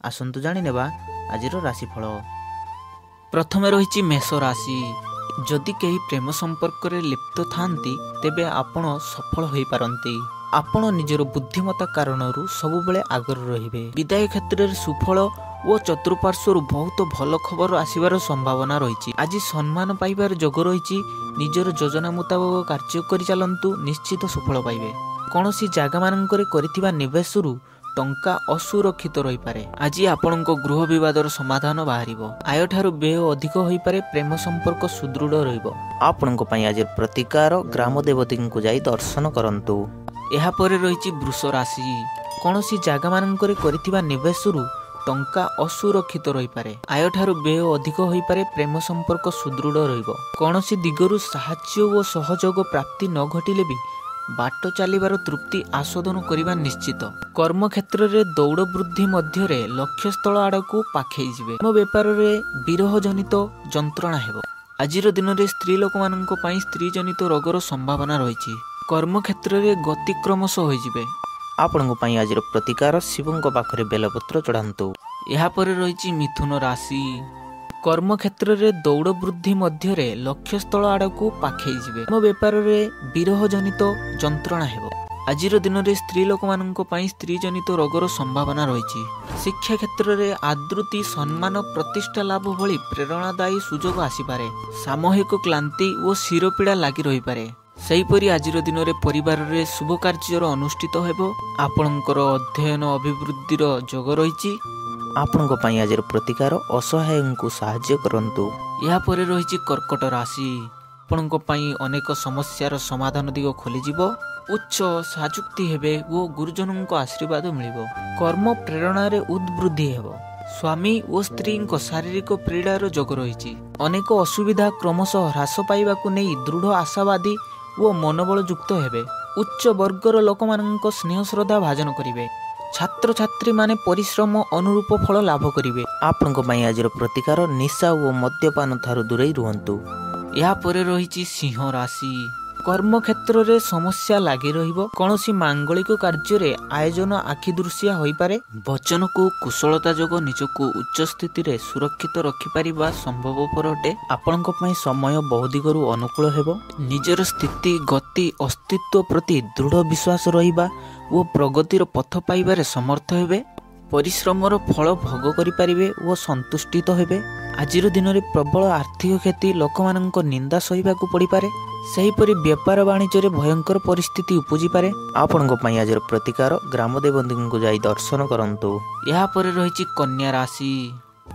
ଆସନ୍ତୁ ଜାଣିନେବା ଆଜିର ରାଶିଫଳ। ପ୍ରଥମେ ରହିଛି ମେଷ ରାଶି। ଯଦି କେହି ପ୍ରେମ ସମ୍ପର୍କରେ ଲିପ୍ତ ଥାନ୍ତି, ତେବେ ଆପଣ ସଫଳ ହୋଇପାରନ୍ତି। ଆପଣ ନିଜର ବୁଦ୍ଧିମତା କାରଣରୁ ସବୁବେଳେ ଆଗରେ ରହିବେ। ବିଦାୟ କ୍ଷେତ୍ରରେ ସୁଫଳ ଓ ଚତୁଃପାର୍ଶ୍ୱରୁ ବହୁତ ଭଲ ଖବର ଆସିବାର ସମ୍ଭାବନା ରହିଛି। ଆଜି ସମ୍ମାନ ପାଇବାର ଯୋଗ ରହିଛି। ନିଜର ଯୋଜନା ମୁତାବକ କାର୍ଯ୍ୟ କରି ଚାଲନ୍ତୁ, ନିଶ୍ଚିତ ସୁଫଳ ପାଇବେ। କୌଣସି ଜାଗାମାନଙ୍କରେ କରିଥିବା ନିବେଶରୁ ଟଙ୍କା ଅସୁରକ୍ଷିତ ରହିପାରେ। ଆଜି ଆପଣଙ୍କ ଗୃହ ବିବାଦର ସମାଧାନ ବାହାରିବ। ଆୟଠାରୁ ବ୍ୟୟ ଅଧିକ ହୋଇପାରେ। ପ୍ରେମ ସମ୍ପର୍କ ସୁଦୃଢ଼ ରହିବ। ଆପଣଙ୍କ ପାଇଁ ଆଜିର ପ୍ରତିକାର, ଗ୍ରାମ ଦେବତୀଙ୍କୁ ଯାଇ ଦର୍ଶନ କରନ୍ତୁ। ଏହାପରେ ରହିଛି ବୃଷ ରାଶି। କୌଣସି ଜାଗାମାନଙ୍କରେ କରିଥିବା ନିବେଶରୁ ଟଙ୍କା ଅସୁରକ୍ଷିତ ରହିପାରେ। ଆୟଠାରୁ ବ୍ୟୟ ଅଧିକ ହୋଇପାରେ। ପ୍ରେମ ସମ୍ପର୍କ ସୁଦୃଢ଼ ରହିବ। କୌଣସି ଦିଗରୁ ସାହାଯ୍ୟ ଓ ସହଯୋଗ ପ୍ରାପ୍ତି ନ ଘଟିଲେ ବି ବାଟ ଚାଲିବାର ତୃପ୍ତି ଆସ୍ୱାଦନ କରିବା ନିଶ୍ଚିତ। କର୍ମକ୍ଷେତ୍ରରେ ଦୌଡ଼ ବୃଦ୍ଧି ମଧ୍ୟରେ ଲକ୍ଷ୍ୟସ୍ଥଳ ଆଡ଼କୁ ପାଖେଇ ଯିବେ। ପ୍ରେମ ବେପାରରେ ବିରହଜନିତ ଯନ୍ତ୍ରଣା ହେବ। ଆଜିର ଦିନରେ ସ୍ତ୍ରୀ ଲୋକମାନଙ୍କ ପାଇଁ ସ୍ତ୍ରୀଜନିତ ରୋଗର ସମ୍ଭାବନା ରହିଛି। କର୍ମକ୍ଷେତ୍ରରେ ଗତି କ୍ରମଶଃ ହୋଇଯିବେ। ଆପଣଙ୍କ ପାଇଁ ଆଜିର ପ୍ରତିକାର, ଶିବଙ୍କ ପାଖରେ ବେଲପତ୍ର ଚଢ଼ାନ୍ତୁ। ଏହାପରେ ରହିଛି ମିଥୁନ ରାଶି। କର୍ମକ୍ଷେତ୍ରରେ ଦୌଡ଼ ବୃଦ୍ଧି ମଧ୍ୟରେ ଲକ୍ଷ୍ୟସ୍ଥଳ ଆଡ଼କୁ ପାଖେଇ ଯିବେ। ପ୍ରେମ ବେପାରରେ ବିରହଜନିତ ଯନ୍ତ୍ରଣା ହେବ। ଆଜିର ଦିନରେ ସ୍ତ୍ରୀ ଲୋକମାନଙ୍କ ପାଇଁ ସ୍ତ୍ରୀଜନିତ ରୋଗର ସମ୍ଭାବନା ରହିଛି। ଶିକ୍ଷା କ୍ଷେତ୍ରରେ ଆଦୃତି, ସମ୍ମାନ, ପ୍ରତିଷ୍ଠା ଲାଭ ଭଳି ପ୍ରେରଣାଦାୟୀ ସୁଯୋଗ ଆସିପାରେ। ସାମୂହିକ କ୍ଳାନ୍ତି ଓ ଶିରପୀଡ଼ା ଲାଗି ରହିପାରେ। ସେହିପରି ଆଜିର ଦିନରେ ପରିବାରରେ ଶୁଭ କାର୍ଯ୍ୟର ଅନୁଷ୍ଠିତ ହେବ। ଆପଣଙ୍କର ଅଧ୍ୟୟନ ଅଭିବୃଦ୍ଧିର ଯୋଗ ରହିଛି। ଆପଣଙ୍କ ପାଇଁ ଆଜିର ପ୍ରତିକାର, ଅସହାୟଙ୍କୁ ସାହାଯ୍ୟ କରନ୍ତୁ। ଏହାପରେ ରହିଛି କର୍କଟ ରାଶି। ଆପଣଙ୍କ ପାଇଁ ଅନେକ ସମସ୍ୟାର ସମାଧାନ ଦିଗ ଖୋଲିଯିବ। ଉଚ୍ଚ ସାଯୁକ୍ତି ହେବେ ଓ ଗୁରୁଜନଙ୍କ ଆଶୀର୍ବାଦ ମିଳିବ। କର୍ମ ପ୍ରେରଣାରେ ଉଦ୍ବୃଦ୍ଧି ହେବ। ସ୍ୱାମୀ ଓ ସ୍ତ୍ରୀଙ୍କ ଶାରୀରିକ ପୀଡ଼ାର ଯୋଗ ରହିଛି। ଅନେକ ଅସୁବିଧା କ୍ରମଶଃ ହ୍ରାସ ପାଇବାକୁ ନେଇ ଦୃଢ଼ ଆଶାବାଦୀ ଓ ମନୋବଳ ଯୁକ୍ତ ହେବେ। ଉଚ୍ଚ ବର୍ଗର ଲୋକମାନଙ୍କ ସ୍ନେହ ଶ୍ରଦ୍ଧା ଭାଜନ କରିବେ। ଛାତ୍ରଛାତ୍ରୀମାନେ ପରିଶ୍ରମ ଅନୁରୂପ ଫଳ ଲାଭ କରିବେ। ଆପଣଙ୍କ ପାଇଁ ଆଜିର ପ୍ରତିକାର, ନିଶା ଓ ମଦ୍ୟପାନ ଠାରୁ ଦୂରେଇ ରୁହନ୍ତୁ। ଏହାପରେ ରହିଛି ସିଂହ ରାଶି। କର୍ମକ୍ଷେତ୍ରରେ ସମସ୍ୟା ଲାଗି ରହିବ। କୌଣସି ମାଙ୍ଗଳିକ କାର୍ଯ୍ୟରେ ଆୟୋଜନ ଆଖିଦୃଶିଆ ହୋଇପାରେ। ବଚନକୁ କୁଶଳତା ଯୋଗ ନିଜକୁ ଉଚ୍ଚ ସ୍ଥିତିରେ ସୁରକ୍ଷିତ ରଖିପାରିବା ସମ୍ଭବପର ଅଟେ। ଆପଣଙ୍କ ପାଇଁ ସମୟ ବହୁ ଦିଗରୁ ଅନୁକୂଳ ହେବ। ନିଜର ସ୍ଥିତି, ଗତି, ଅସ୍ତିତ୍ୱ ପ୍ରତି ଦୃଢ଼ ବିଶ୍ୱାସ ରହିବା ଓ ପ୍ରଗତିର ପଥ ପାଇବାରେ ସମର୍ଥ ହେବେ। ପରିଶ୍ରମର ଫଳ ଭୋଗ କରିପାରିବେ ଓ ସନ୍ତୁଷ୍ଟିତ ହେବେ। ଆଜିର ଦିନରେ ପ୍ରବଳ ଆର୍ଥିକ କ୍ଷତି, ଲୋକମାନଙ୍କ ନିନ୍ଦା ସହିବାକୁ ପଡ଼ିପାରେ। ସେହିପରି ବେପାର ବାଣିଜ୍ୟରେ ଭୟଙ୍କର ପରିସ୍ଥିତି ଉପୁଜିପାରେ। ଆପଣଙ୍କ ପାଇଁ ଆଜିର ପ୍ରତିକାର, ଗ୍ରାମ ଦେବତୀଙ୍କୁ ଯାଇ ଦର୍ଶନ କରନ୍ତୁ। ଏହାପରେ ରହିଛି କନ୍ୟା ରାଶି।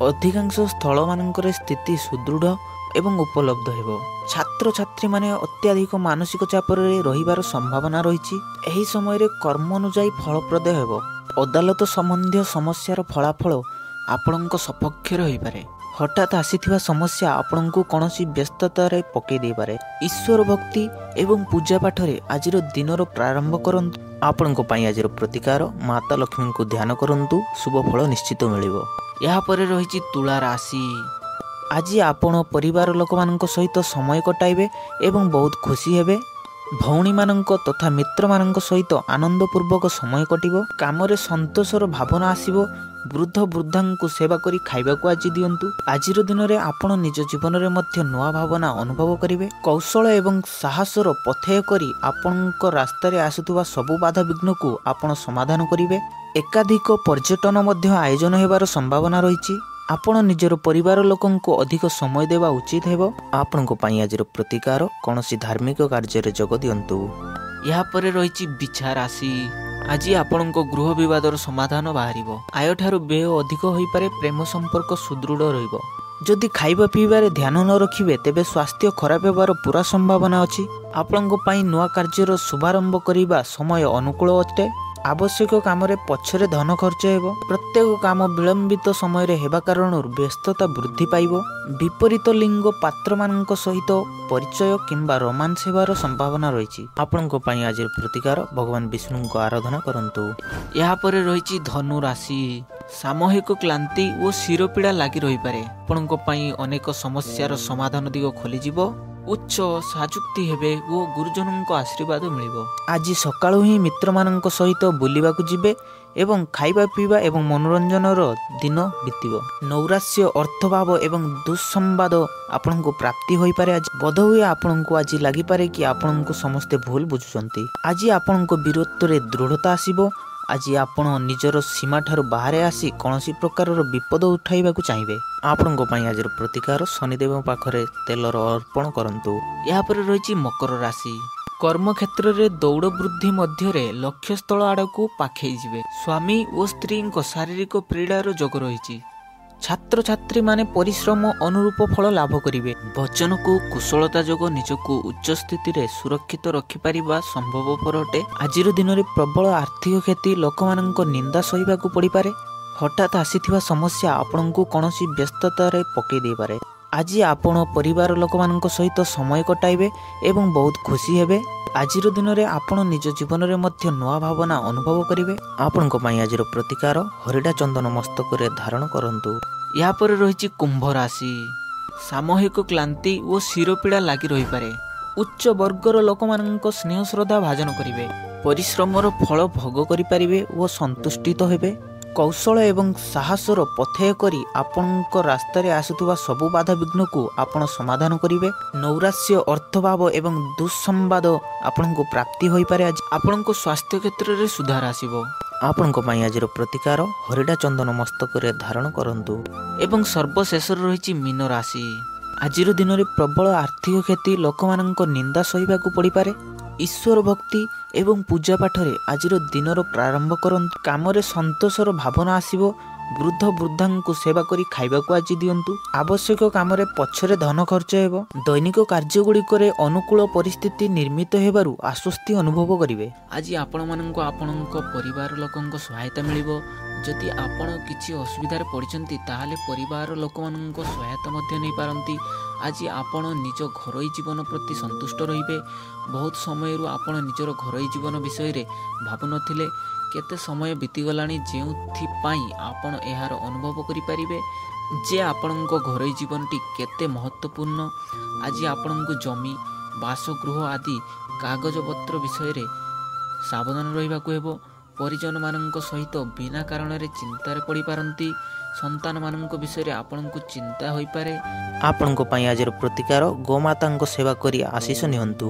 ଅଧିକାଂଶ ସ୍ଥଳମାନଙ୍କରେ ସ୍ଥିତି ସୁଦୃଢ଼ ଏବଂ ଉପଲବ୍ଧ ହେବ। ଛାତ୍ରଛାତ୍ରୀମାନେ ଅତ୍ୟଧିକ ମାନସିକ ଚାପରେ ରହିବାର ସମ୍ଭାବନା ରହିଛି। ଏହି ସମୟରେ କର୍ମ ଅନୁଯାୟୀ ଫଳପ୍ରଦ ହେବ। ଅଦାଲତ ସମ୍ବନ୍ଧୀୟ ସମସ୍ୟାର ଫଳାଫଳ ଆପଣଙ୍କ ସପକ୍ଷରେ ହୋଇପାରେ। ହଠାତ୍ ଆସିଥିବା ସମସ୍ୟା ଆପଣଙ୍କୁ କୌଣସି ବ୍ୟସ୍ତତାରେ ପକାଇ ଦେଇପାରେ। ଈଶ୍ୱର ଭକ୍ତି ଏବଂ ପୂଜା ପାଠରେ ଆଜିର ଦିନର ପ୍ରାରମ୍ଭ କରନ୍ତୁ। ଆପଣଙ୍କ ପାଇଁ ଆଜିର ପ୍ରତିକାର, ମାତା ଲକ୍ଷ୍ମୀଙ୍କୁ ଧ୍ୟାନ କରନ୍ତୁ, ଶୁଭ ଫଳ ନିଶ୍ଚିତ ମିଳିବ। ଏହାପରେ ରହିଛି ତୁଳା ରାଶି। ଆଜି ଆପଣ ପରିବାର ଲୋକମାନଙ୍କ ସହିତ ସମୟ କଟାଇବେ ଏବଂ ବହୁତ ଖୁସି ହେବେ। ଭଉଣୀମାନଙ୍କ ତଥା ମିତ୍ରମାନଙ୍କ ସହିତ ଆନନ୍ଦପୂର୍ବକ ସମୟ କଟିବ। କାମରେ ସନ୍ତୋଷର ଭାବନା ଆସିବ। ବୃଦ୍ଧ ବୃଦ୍ଧାଙ୍କୁ ସେବା କରି ଖାଇବାକୁ ଆଜି ଦିଅନ୍ତୁ। ଆଜିର ଦିନରେ ଆପଣ ନିଜ ଜୀବନରେ ମଧ୍ୟ ନୂଆ ଭାବନା ଅନୁଭବ କରିବେ। କୌଶଳ ଏବଂ ସାହସର ପଥେୟ କରି ଆପଣଙ୍କ ରାସ୍ତାରେ ଆସୁଥିବା ସବୁ ବାଧାବିଘ୍ନକୁ ଆପଣ ସମାଧାନ କରିବେ। ଏକାଧିକ ପର୍ଯ୍ୟଟନ ମଧ୍ୟ ଆୟୋଜନ ହେବାର ସମ୍ଭାବନା ରହିଛି। ଆପଣ ନିଜର ପରିବାର ଲୋକଙ୍କୁ ଅଧିକ ସମୟ ଦେବା ଉଚିତ ହେବ। ଆପଣଙ୍କ ପାଇଁ ଆଜିର ପ୍ରତିକାର, କୌଣସି ଧାର୍ମିକ କାର୍ଯ୍ୟରେ ଯୋଗ ଦିଅନ୍ତୁ। ଏହାପରେ ରହିଛି ବିଛା ରାଶି। ଆଜି ଆପଣଙ୍କ ଗୃହ ବିବାଦର ସମାଧାନ ବାହାରିବ। ଆୟଠାରୁ ବ୍ୟୟ ଅଧିକ ହୋଇପାରେ। ପ୍ରେମ ସମ୍ପର୍କ ସୁଦୃଢ଼ ରହିବ। ଯଦି ଖାଇବା ପିଇବାରେ ଧ୍ୟାନ ନ ରଖିବେ, ତେବେ ସ୍ୱାସ୍ଥ୍ୟ ଖରାପ ହେବାର ପୁରା ସମ୍ଭାବନା ଅଛି। ଆପଣଙ୍କ ପାଇଁ ନୂଆ କାର୍ଯ୍ୟର ଶୁଭାରମ୍ଭ କରିବା ସମୟ ଅନୁକୂଳ ଅଟେ। ଆବଶ୍ୟକ କାମରେ ପଛରେ ଧନ ଖର୍ଚ୍ଚ ହେବ। ପ୍ରତ୍ୟେକ କାମ ବିଳମ୍ବିତ ସମୟରେ ହେବା କାରଣରୁ ବ୍ୟସ୍ତତା ବୃଦ୍ଧି ପାଇବ। ବିପରୀତ ଲିଙ୍ଗ ପାତ୍ରମାନଙ୍କ ସହିତ ପରିଚୟ କିମ୍ବା ରୋମାନ୍ସ ହେବାର ସମ୍ଭାବନା ରହିଛି। ଆପଣଙ୍କ ପାଇଁ ଆଜିର ପ୍ରତିକାର, ଭଗବାନ ବିଷ୍ଣୁଙ୍କ ଆରାଧନା କରନ୍ତୁ। ଏହାପରେ ରହିଛି ଧନୁ ରାଶି। ସାମୂହିକ କ୍ଳାନ୍ତି ଓ ଶିରପୀଡ଼ା ଲାଗି ରହିପାରେ। ଆପଣଙ୍କ ପାଇଁ ଅନେକ ସମସ୍ୟାର ସମାଧାନ ଦିଗ ଖୋଲିଯିବ। ଉଚ୍ଚ ସାଯୁକ୍ତି ହେବେ ଓ ଗୁରୁଜନଙ୍କ ଆଶୀର୍ବାଦ ମିଳିବ। ଆଜି ସକାଳୁ ହିଁ ମିତ୍ରମାନଙ୍କ ସହିତ ବୁଲିବାକୁ ଯିବେ ଏବଂ ଖାଇବା ପିଇବା ଏବଂ ମନୋରଞ୍ଜନର ଦିନ ବିତିବ। ନୈରାଶ୍ୟ, ଅର୍ଥଭାବ ଏବଂ ଦୁଃସମ୍ବାଦ ଆପଣଙ୍କୁ ପ୍ରାପ୍ତି ହୋଇପାରେ। ଆଜି ବୋଧହୁଏ ଆପଣଙ୍କୁ ଆଜି ଲାଗିପାରେ କି ଆପଣଙ୍କୁ ସମସ୍ତେ ଭୁଲ ବୁଝୁଛନ୍ତି। ଆଜି ଆପଣଙ୍କ ବୀରତ୍ୱରେ ଦୃଢ଼ତା ଆସିବ। ଆଜି ଆପଣ ନିଜର ସୀମାଠାରୁ ବାହାରେ ଆସି କୌଣସି ପ୍ରକାରର ବିପଦ ଉଠାଇବାକୁ ଚାହିଁବେ। ଆପଣଙ୍କ ପାଇଁ ଆଜିର ପ୍ରତିକାର, ଶନିଦେବଙ୍କ ପାଖରେ ତେଲର ଅର୍ପଣ କରନ୍ତୁ। ଏହାପରେ ରହିଛି ମକର ରାଶି। କର୍ମକ୍ଷେତ୍ରରେ ଦୌଡ଼ ବୃଦ୍ଧି ମଧ୍ୟରେ ଲକ୍ଷ୍ୟସ୍ଥଳ ଆଡ଼କୁ ପାଖେଇ ଯିବେ। ସ୍ୱାମୀ ଓ ସ୍ତ୍ରୀଙ୍କ ଶାରୀରିକ ପୀଡ଼ାର ଯୋଗ ରହିଛି। ଛାତ୍ରଛାତ୍ରୀମାନେ ପରିଶ୍ରମ ଅନୁରୂପ ଫଳ ଲାଭ କରିବେ। ବଚନକୁ କୁଶଳତା ଯୋଗ ନିଜକୁ ଉଚ୍ଚ ସ୍ଥିତିରେ ସୁରକ୍ଷିତ ରଖିପାରିବା ସମ୍ଭବପର ଅଟେ। ଆଜିର ଦିନରେ ପ୍ରବଳ ଆର୍ଥିକ କ୍ଷତି, ଲୋକମାନଙ୍କ ନିନ୍ଦା ସହିବାକୁ ପଡ଼ିପାରେ। ହଠାତ୍ ଆସିଥିବା ସମସ୍ୟା ଆପଣଙ୍କୁ କୌଣସି ବ୍ୟସ୍ତତାରେ ପକାଇ ଦେଇପାରେ। ଆଜି ଆପଣ ପରିବାର ଲୋକମାନଙ୍କ ସହିତ ସମୟ କଟାଇବେ ଏବଂ ବହୁତ ଖୁସି ହେବେ। ଆଜିର ଦିନରେ ଆପଣ ନିଜ ଜୀବନରେ ମଧ୍ୟ ନୂଆ ଭାବନା ଅନୁଭବ କରିବେ। ଆପଣଙ୍କ ପାଇଁ ଆଜିର ପ୍ରତିକାର, ହରିଡ଼ା ଚନ୍ଦନ ମସ୍ତକରେ ଧାରଣ କରନ୍ତୁ। ଏହାପରେ ରହିଛି କୁମ୍ଭ ରାଶି। ସାମୂହିକ କ୍ଳାନ୍ତି ଓ ଶିରପୀଡ଼ା ଲାଗି ରହିପାରେ। ଉଚ୍ଚ ବର୍ଗର ଲୋକମାନଙ୍କ ସ୍ନେହ ଶ୍ରଦ୍ଧା ଭାଜନ କରିବେ। ପରିଶ୍ରମର ଫଳ ଭୋଗ କରିପାରିବେ ଓ ସନ୍ତୁଷ୍ଟିତ ହେବେ। କୌଶଳ ଏବଂ ସାହସର ପଥେୟ କରି ଆପଣଙ୍କ ରାସ୍ତାରେ ଆସୁଥିବା ସବୁ ବାଧାବିଘ୍ନକୁ ଆପଣ ସମାଧାନ କରିବେ। ନୈରାଶ୍ୟ, ଅର୍ଥଭାବ ଏବଂ ଦୁଃସମ୍ବାଦ ଆପଣଙ୍କୁ ପ୍ରାପ୍ତି ହୋଇପାରେ। ଆଜି ଆପଣଙ୍କ ସ୍ୱାସ୍ଥ୍ୟ କ୍ଷେତ୍ରରେ ସୁଧାର ଆସିବ। ଆପଣଙ୍କ ପାଇଁ ଆଜିର ପ୍ରତିକାର, ହରିଡ଼ା ଚନ୍ଦନ ମସ୍ତକରେ ଧାରଣ କରନ୍ତୁ। ଏବଂ ସର୍ବଶେଷରେ ରହିଛି ମୀନ ରାଶି। ଆଜିର ଦିନରେ ପ୍ରବଳ ଆର୍ଥିକ କ୍ଷତି, ଲୋକମାନଙ୍କ ନିନ୍ଦା ସହିବାକୁ ପଡ଼ିପାରେ। ଈଶ୍ୱର ଭକ୍ତି ଏବଂ ପୂଜା ପାଠରେ ଆଜିର ଦିନର ପ୍ରାରମ୍ଭ କରନ୍ତୁ। କାମରେ ସନ୍ତୋଷର ଭାବନା ଆସିବ। ବୃଦ୍ଧ ବୃଦ୍ଧାଙ୍କୁ ସେବା କରି ଖାଇବାକୁ ଆଜି ଦିଅନ୍ତୁ। ଆବଶ୍ୟକ କାମରେ ପଛରେ ଧନ ଖର୍ଚ୍ଚ ହେବ। ଦୈନିକ କାର୍ଯ୍ୟଗୁଡ଼ିକରେ ଅନୁକୂଳ ପରିସ୍ଥିତି ନିର୍ମିତ ହେବାରୁ ଆଶ୍ୱସ୍ତି ଅନୁଭବ କରିବେ। ଆଜି ଆପଣମାନଙ୍କୁ ଆପଣଙ୍କ ପରିବାର ଲୋକଙ୍କ ସହାୟତା ମିଳିବ। ଯଦି ଆପଣ କିଛି ଅସୁବିଧାରେ ପଡ଼ିଛନ୍ତି, ତାହେଲେ ପରିବାର ଲୋକମାନଙ୍କ ସହାୟତା ମଧ୍ୟ ନେଇପାରନ୍ତି। ଆଜି ଆପଣ ନିଜ ଘରୋଇ ଜୀବନ ପ୍ରତି ସନ୍ତୁଷ୍ଟ ରହିବେ। ବହୁତ ସମୟରୁ ଆପଣ ନିଜର ଘରୋଇ ଜୀବନ ବିଷୟରେ ଭାବୁନଥିଲେ। କେତେ ସମୟ ବିତିଗଲାଣି, ଯେଉଁଥିପାଇଁ ଆପଣ ଏହାର ଅନୁଭବ କରିପାରିବେ ଯେ ଆପଣଙ୍କ ଘରୋଇ ଜୀବନଟି କେତେ ମହତ୍ତ୍ୱପୂର୍ଣ୍ଣ। ଆଜି ଆପଣଙ୍କୁ ଜମି, ବାସଗୃହ ଆଦି କାଗଜପତ୍ର ବିଷୟରେ ସାବଧାନ ରହିବାକୁ ହେବ। ପରିଜନମାନଙ୍କ ସହିତ ବିନା କାରଣରେ ଚିନ୍ତାରେ ପଡ଼ିପାରନ୍ତି। ସନ୍ତାନମାନଙ୍କ ବିଷୟରେ ଆପଣଙ୍କୁ ଚିନ୍ତା ହୋଇପାରେ। ଆପଣଙ୍କ ପାଇଁ ଆଜିର ପ୍ରତିକାର, ଗୋମାତାଙ୍କ ସେବା କରି ଆଶିଷ ନିଅନ୍ତୁ।